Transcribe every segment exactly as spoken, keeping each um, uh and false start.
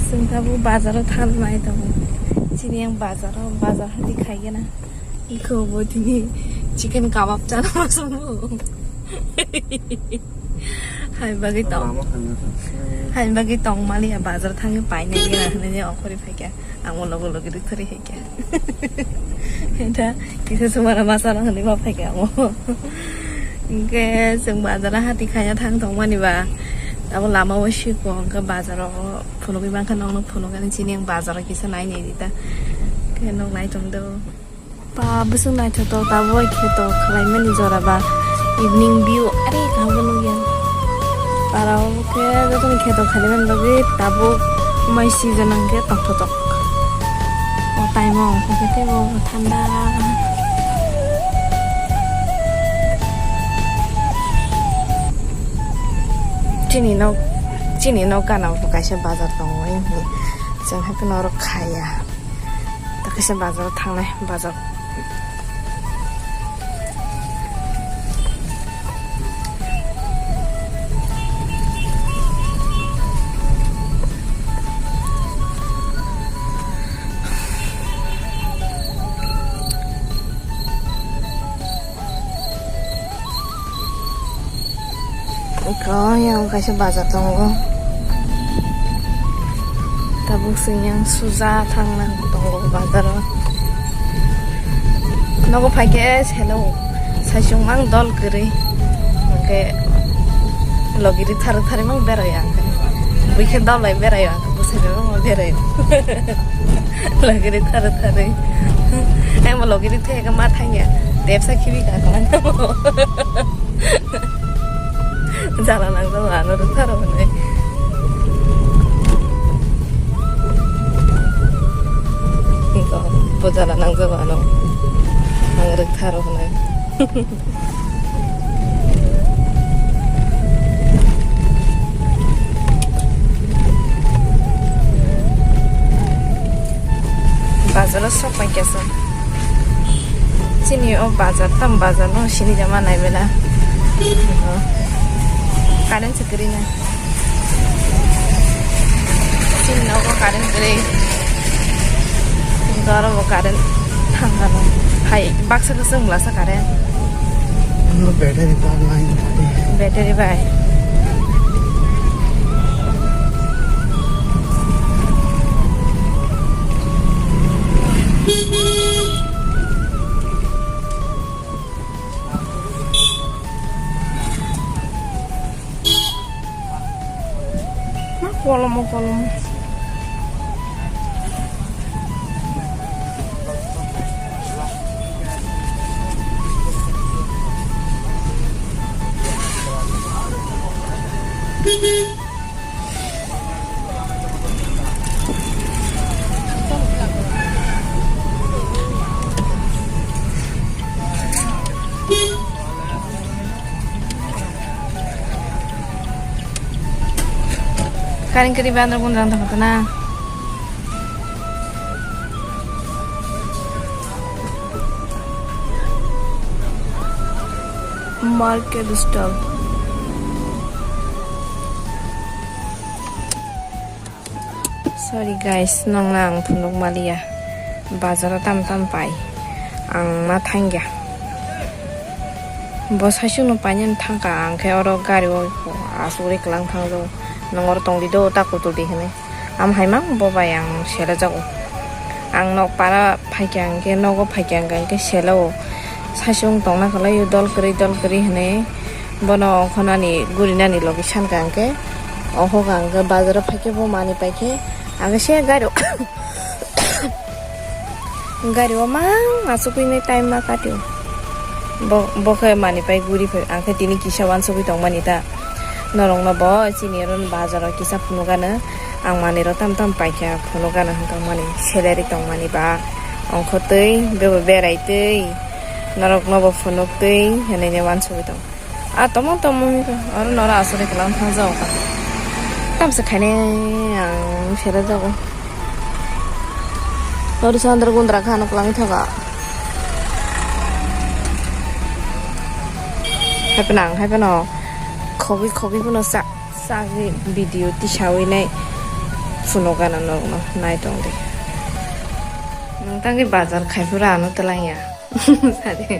Chwng tabuk bazaro thangnai tongo. Chini yang bazaro, bazar hati khaigena. Ikho bo tini chicken kabab chana muchungo. Hai bagwi tong. Lama khaina. Hai bagwi tong mali ya bazar thangwi painai gena hinwi okhori phaikha. Ang o logo logi rwktharwi hai khe. Eta kisa sumara masa rok hinwi ma phai khe ang o. Hinkhe chwng bazar o hati khaina thang tong mani ba. Abo lama o siko hinkhe bazar o phunugwi mankha, nokno phunukgani chini ang bazar o kisa nai nai rita. Khe nok nai tong do. Ba bwswk naithotok tabuk kheto khlaimani jora ba evening view are kaham nukya. Para o khe jotono kheto khailaimani bagwi tabuk mai season hwnkhe tongthotok. O time o hwnkhe teibo thanda. Chini nok, chini nok gana bo kaisa bazar tongo, chwng haikhe norok khaiya. Kaisa bazar o thangnai bazar. Eko yang kaisa bazar tongo. Tabuk sing yang suja thangna tongo bazar o. Nogo phaikhe selo saichung mang dol kwrwi. Hwnkhe logiri thar thar mang berai ang. Buikhe dol bai berai ang. Bwsai bai mang berai. Logiri thar thar. Ang logiri thai ma thangya. Depsa khibi ka kalang. Jala nang jala ano rwkha rw hwnwi. Iko, bo jala nang jala ano. Ang rwkha rw hwnwi. Bazar o sok pai kesa. Chini o bazar, tam bazar no sini jama nai bela. Current se kwrwi na. Chini nogo current kwrwi. Doro bo current thangkha no. Hai baksa kwchwng bwlasa current. Ano battery bar line tadi. Battery bai. Ma kolomo kolomo. Current kwrwi ba andro gundra wngtong kha na. Market stall. Sorry guys, nokna ang phunuk maliya. Bazaro tam tam pai. Ang ma thangya. Bo saichung no painani thangkha, ang khe oro gari o asugwi kwlang thangjago. Nwng oro tongdi do, ta kutul di hwnwi. Am hai mang bo bai ang selajago. Ang nok para phaikha hwnkhe, nogo phaikha hwnkhe, hwnkhe selao. Saichung tongna kwlaio dol kwrwi, dol kwrwi hwnwi. Bono ongkhornani, gurinani logi sankha hwnkhe. Ohok ang khe bazaro phaikhe bo manwi paikhe. Ang khe se gari o, gari o mang achugwinai time ma katio. Bo, bo khe manwi pai guri phai, ang khe tini kisa uansugwi tongmani ta. Norokno bo chini oro bazaro kisa phunukgano. Ang manwi rok tam tam paikha phunukgano hwnkhe mani salary tongmani ba ongkhortwi, bebo beraitwi, norokno bo phunuktwi hwnwi ne uansugwi tong. A tomo tomo hwnkhe oro noro aswk kwlwng thangjago ka. Tamsa khainai ang sera jago. Oro Chandra Gundra khano kwlwng thago. Haiphano ang haiphano khogwi khogwi phano sa. Sagwi video tisawi nai. Phunukgana norokno nai tongdi. Nwng tangwi bazar khai phuru ano twlangya. Sadi.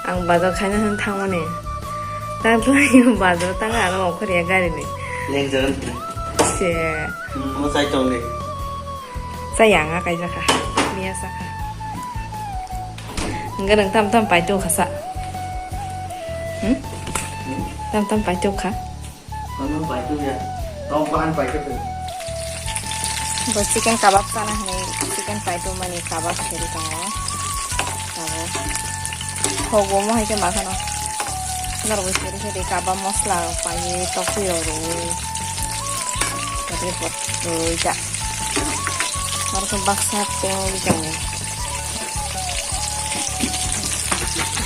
Ang bazar khaina hwn thangmani. Tang twlangya bazar tang ano ongkhorya gari ni. Neng jagan. Se. Mo chai tongdi. Chaya nga kaijakha. Miya sakha. Hwnkhe nwng tam tam paitokha sa. Hmm? Tam tam paitokha. Ano paitokya. Tong bahan paitokya. Bo chicken kabab sana hwnwi chicken paitokmani kabab seri tongo. Abo. Hok bo mo hai khe ma khano. Norok bo seri seri kabab mosla paiwi tokti rok rwwi. Tokti rok rwwi ja. Aro khe baksa tengwi tongo.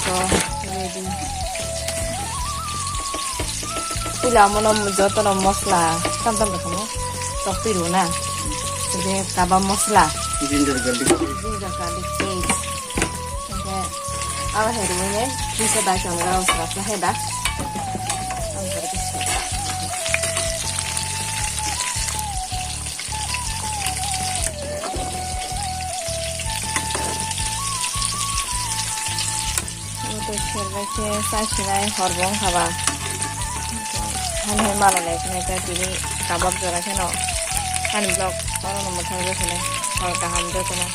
To ready. Puila omono jotono mosla tam tam rwkhamu. Tokti rwna. Tei kabab mosla. Ginger garlic paste. Ginger garlic paste. Hingke aro hai rwmani kisa dai chongrao srapsa hai da. Moto serbai khe chai sinai hor bo wngkha ba. Hani hai mala lai phai khe tini kabab jora kheno. Hani vlog oro no mwthang rw sini hor kaham jotono.